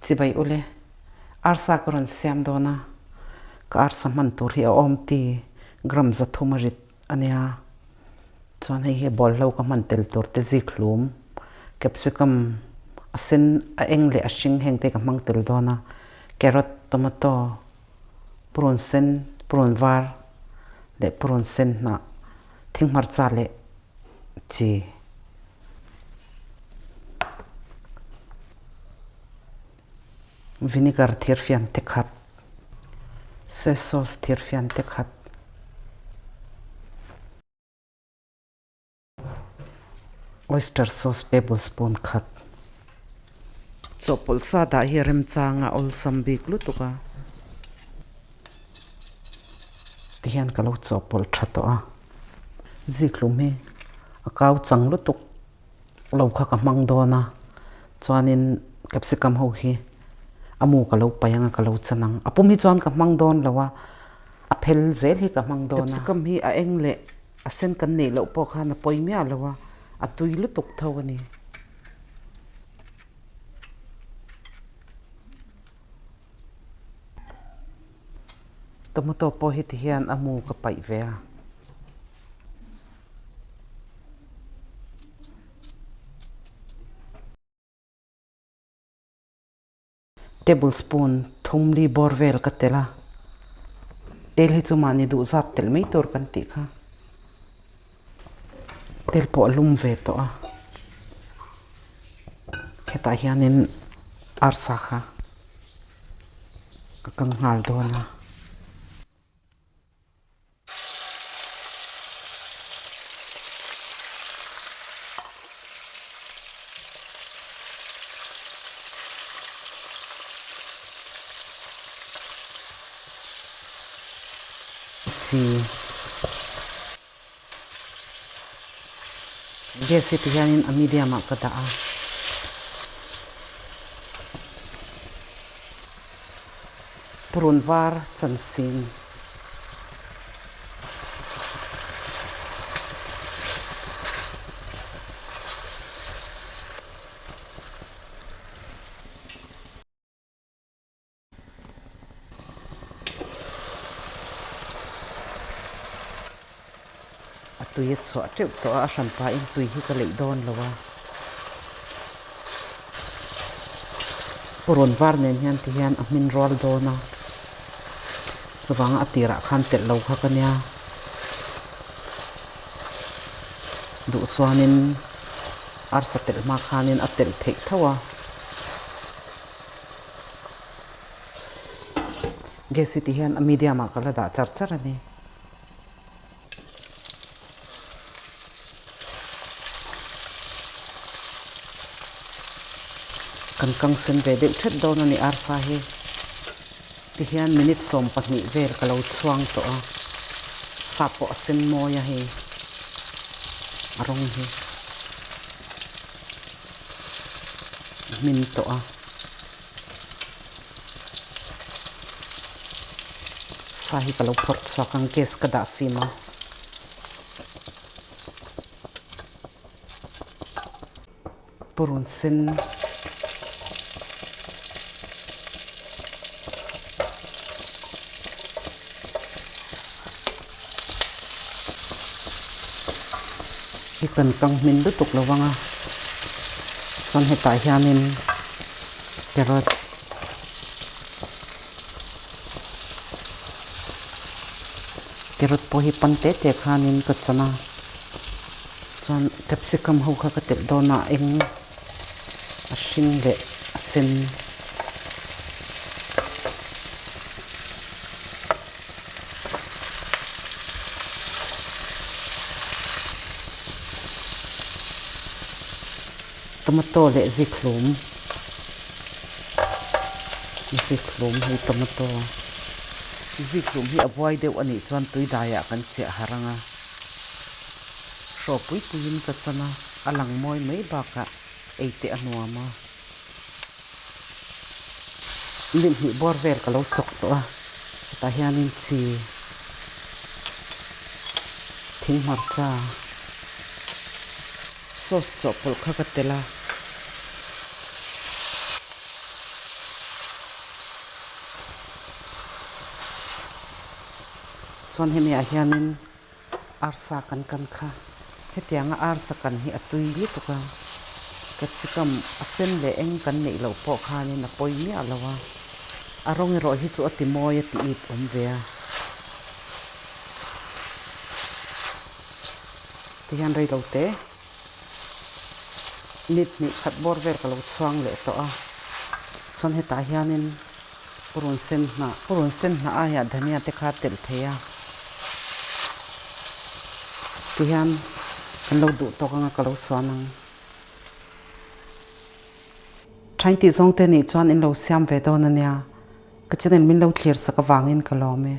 Chibai ule, arsa ka rawn siam dawn a, ka arsa hman tur hi a awm ti gram 300 a rit a nia. Chuan hei hi bawlhlo ka hman tel tur te zik hlum, capsicum a sen, a eng leh a hring heng te ka hmang tel dawn a, carrot, tomato, purun sen, purun var leh purun sen hnah, thinghmarcha leh chi. Vinegar thirfian te khat, soy sauce thirfian te khat. Oyster sauce tablespoon khat. Chawhpawlh sa dah hi a remchang a awlsam bik lutuk a. Tihian ka lo chawhpawlh tha tawh a. Zikhlum hi a kau chang lutuk lo kha ka hmang dawn a. Chuanin capsicum ho hi a mu ka lo paih ang a ka lo chan ang. A pum hi chuan ka hmang dawn lo a, a phel zel hi ka hmang dawn a. Capsicum hi a eng leh a sen kan neih loh pawh khan a pawi miah lo a, a tui lutuk tho a ni. Tomato pawh hi ti hian a mu ka paih ve a. Tablespoon thum li bawr vel ka telh a, tel hi chu mahni duh zat telh mai tur kan tih kha. Tel pawh a lum ve tawh a, hetah hianin arsa kha ka kang nghal dawn a. Chi. Gas hi tihianin a medium ah ka dah a. Purun var chansing. A tui a chhuah teuh tawh a, a hran pahin tui hi ka leih dawn lo a. Purun var nen hian ti hian a hmin rual dawn a, chuvanga a tirah khan telh lo kha ka nia. Duh chuanin arsa telh hma khanin a telh theih tho a. Gas hi ti hian a medium ah ka la dah char char a ni. Kan kang sen ve deuh thet dawn a ni arsa hi. Ti hian minute 12 vel ka lo chhuang tawh a, sa pawh a sen mawi a hei a rawng hi a hmin tawh a. Sa hi ka lo phawrh chhuak ang gas ka dah sim a. Purun sen hi kan kang hmin lutuk lo vang a chuan hetah hianin carrot carrot pawh hi pan te te khanin ka chan a. Chuan capsicum ho kha ka telh dawn a eng a hring leh a sen. Tomato leh zikhlum zikhlum hei tomato zikhlum hi a buai deuh anih chuan tuidaiah kan chiah harh ang a. Hraw pui puiin ka chan a, a lang mawi mai bakah ei te a nuam a. Limhnih bawr vel ka lo chawk tawh a, hetah hianin chi, thinghmarcha, sauce chawhpawlh kha ka telh a. Chuan hemi ah hianin arsa kan kan kha hetianga arsa kan hi a tui lutuk a, capsicum a sen leh eng kan neih loh pawh khanin a pawi miah lo a, a rawng erawh hi chu a ti mawi a ti it awm ve a. Tihian rei lo te nit hnih khat bawr vel ka lo chhuang leh tawh a, chuan hetah hianin purun sen hnah purun sen hnah aiah dhania te kha telh thei a tihian kan lo duh tawk anga ka lo suan ang. Thain tih zawng te nih chuan in lo siam ve dawn a nia, ka channel min lo thlir sak avangin ka lawm e.